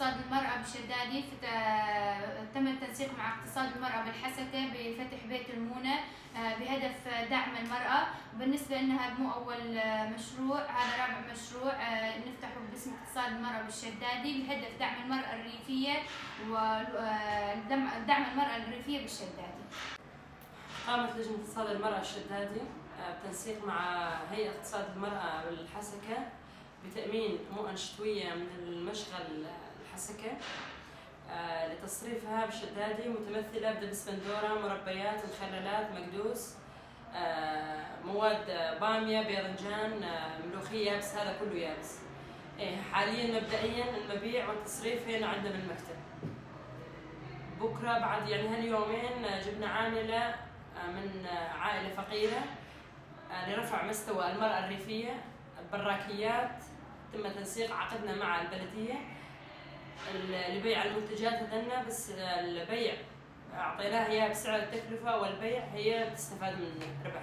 اقتصاد المرأة بالشدادي. تم التنسيق مع اقتصاد المرأة بالحسكة بفتح بيت المونة بهدف دعم المرأة. بالنسبة لنا هذا مو أول مشروع، هذا رابع مشروع نفتحه باسم اقتصاد المرأة بالشدادي بهدف دعم المرأة الريفية ودعم المرأة الريفية بالشدادي. قامت لجنة اقتصاد المرأة الشدادي بتنسيق مع هيئة اقتصاد المرأة بالحسكة بتأمين مؤن شتوية من المشغل الحسكة لتصريفها بالشدادي، متمثلة بدبس بندورة، مربيات، مخللات، مكدوس، مواد بامية، باذنجان، ملوخية يابس، هذا كله يابس. إيه، حاليا مبدئيا المبيع والتصريف هنا عندنا بالمكتب. بكره بعد يعني هاليومين جبنا عاملة من عائلة فقيرة لرفع مستوى المرأة الريفية. براكيات، تم تنسيق عقدنا مع البلدية لبيع المنتجات هذنا، بس البيع أعطيناها إياها بسعر التكلفة، والبيع هي تستفاد من ربح.